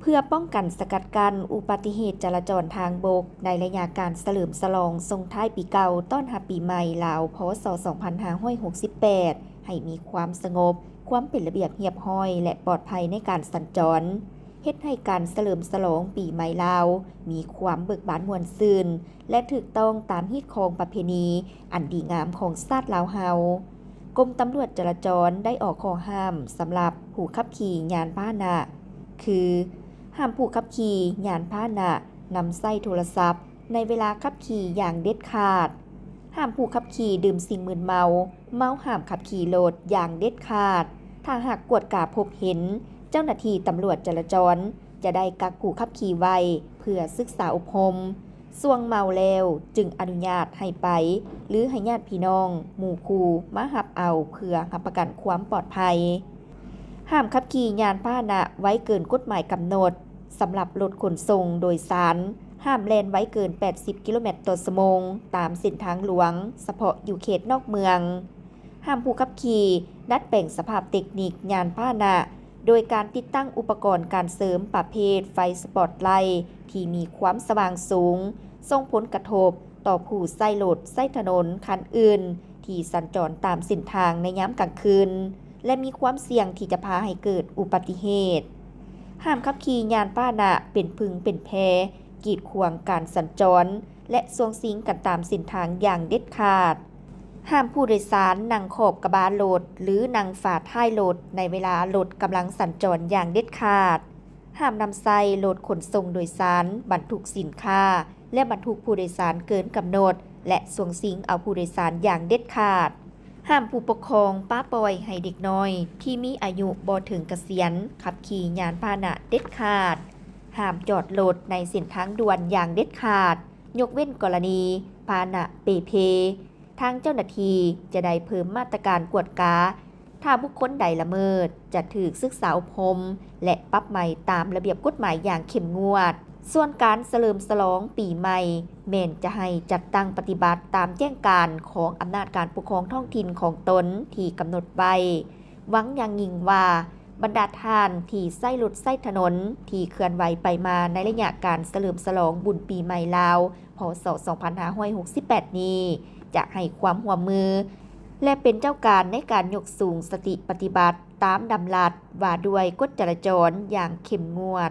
ເພື່ອປ້ອງກັນສະກັດກັ້ນອຸບັດຕິເຫດຈະລາຈອນທາງບົກ ໃນໄລຍະການສະເຫຼີມສະຫຼອງສົ່ງທ້າຍປີເກົ່າຕ້ອນຮັບປີໃໝ່ລາວ ພ.ສ. ສອງພັນຫ້າຮ້ອຍຫົກສິບແປດ ໃຫ້ມີຄວາມສະຫງົບ, ຄວາມເປັນລະບຽບຮຽບຮ້ອຍ ແລະ ປອດໄພໃນການສັນຈອນ, ເຮັດໃຫ້ການສະເຫຼີມສະຫຼອງປີໃໝ່ລາວມີຄວາມເບີກບານມ່ວນຊື່ນ ແລະ ຖືກຕ້ອງຕາມຮີດຄອງປະເພນີອັນດີງາມຂອງຊາດລາວເຮົາ. ກົມຕຳຫຼວດຈະລາຈອນໄດ້ອອກຂໍ້ຫ້າມສຳລັບຜູ້ຂັບຂີ່ຍານພາຫະນະ ຄື ຫ້າມຜູ້ຂັບຂີ່ຍານພາຫະນະນຳໃຊ້ໂທລະສັບໃນເວລາຂັບຂີ່ຢ່າງເດັດຂາດ, ຫ້າມຜູ້ຂັບຂີ່ດື່ມສິ່ງມຶນເມົາ, ເມົາຫ້າມຂັບຂີ່ລົດຢ່າງເດັດຂາດ. ຖ້າຫາກກວດກາພົບເຫັນ, ເຈົ້າໜ້າທີ່ຕຳຫຼວດຈະລາຈອນຈະໄດ້ກັກຜູ້ຂັບຂີ່ໄວ້ເພື່ອສຶກສາອົບຮົມ. ສ່ວງເມົາແລ້ວຈຶ່ງອະນຸຍາດໃຫ້ໄປ ຫຼື ໃຫ້ຍາດພີ່ນ້ອງ, ໝູ່ຄູ່ມາຮັບເອົາເພື່ອຮັບປະກັນຄວາມປອດໄພ. ຫ້າມຂັບຂີ່ຍານພາຫະນະໄວເກີນກົດໝາຍກຳນົດ. ສຳລັບລົດຂົນສົ່ງໂດຍສານ, ຫ້າມແລ່ນໄວເກີນແປດສິບກິໂລແມັດຕໍ່ຊົ່ວໂມງຕາມເສັ້ນທາງຫຼວງ, ສະເພາະຢູ່ເຂດນອກເມືອງ. ຫ້າມຜູ້ຂັບຂີ່ດັດແປງສະພາບເຕັກນິກຍານພາຫະນະ ໂດຍການຕິດຕັ້ງອຸປະກອນການເສີມປະເພດໄຟສະປອດໄລທີ່ມີຄວາມສະຫວ່າງສູງ, ສົ່ງຜົນກະທົບຕໍ່ຜູ້ໃຊ້ລົດໃຊ້ຖະໜົນຄັນອື່ນທີ່ສັນຈອນຕາມເສັ້ນທາງໃນຍາມກາງຄືນ ແລະ ມີຄວາມສ່ຽງທີ່ຈະພາໃຫ້ເກີດອຸບັດຕິເຫດ. ຫ້າມຂັບຂີ່ຍານພາຫະນະເປັນພຶງເປັນແພ ກີດຂວາງການສັນຈອນ ແລະ ຊ່ວງຊິງກັນຕາມເສັ້ນທາງຢ່າງເດັດຂາດ. ຫ້າມຜູ້ໂດຍສານນັ່ງຂອບກະບະລົດ ຫຼື ນັ່ງຝາທ້າຍລົດໃນເວລາລົດກຳລັງສັນຈອນຢ່າງເດັດຂາດ. ຫ້າມນຳໃຊ້ລົດຂົນສົ່ງໂດຍສານບັນທຸກສິນຄ້າ ແລະ ບັນທຸກຜູ້ໂດຍສານເກີນກຳນົດ ແລະ ຊ່ວງຊິງເອົາຜູ້ໂດຍສານຢ່າງເດັດຂາດ. ຫ້າມຜູ້ປົກຄອງປະປ່ອຍໃຫ້ເດັກນ້ອຍທີ່ມີອາຍຸບໍ່ເຖິງກະສຽນຂັບຂີ່ຍານພາຫະນະເດັດຂາດ. ຫ້າມຈອດລົດໃນເສັ້ນທາງດ່ວນຢ່າງເດັດຂາດ, ຍົກເວັ້ນກໍລະນີພາຫະນະເປ່ເພ. ທາງເຈົ້າໜ້າທີ່ຈະໄດ້ເພີ່ມມາດຕະການກວດກາ, ຖ້າບຸກຄົນໃດລະເມີດ ຈະຖືກສຶກສາອົບຮົມ ແລະ ປັບໃໝຕາມລະບຽບກົດໝາຍຢ່າງເຂັ້ມງວດ. ສ່ວນການສະເຫຼີມສະຫຼອງປີໃໝ່ ແມ່ນຈະໃຫ້ຈັດຕັ້ງປະຕິບັດຕາມແຈ້ງການຂອງອຳນາດການປົກຄອງທ້ອງຖິ່ນຂອງຕົນທີ່ກຳນົດໄວ້. ຫວັງຢ່າງຍິ່ງວ່າ ບັນດາທ່ານທີ່ໃຊ້ລົດໃຊ້ຖະໜົນທີ່ເຄື່ອນໄຫວໄປມາໃນໄລຍະການສະເຫຼີມສະຫຼອງບຸນປີໃໝ່ລາວ ພ.ສ. ສອງພັນຫ້າຮ້ອຍຫົກສິບແປດນີ້ ຈະໃຫ້ຄວາມຮ່ວມມື ແລະ ເປັນເຈົ້າການໃນການຍົກສູງສະຕິປະຕິບັດຕາມດຳລັດວ່າດ້ວຍກົດຈະລາຈອນຢ່າງເຂັ້ມງວດ.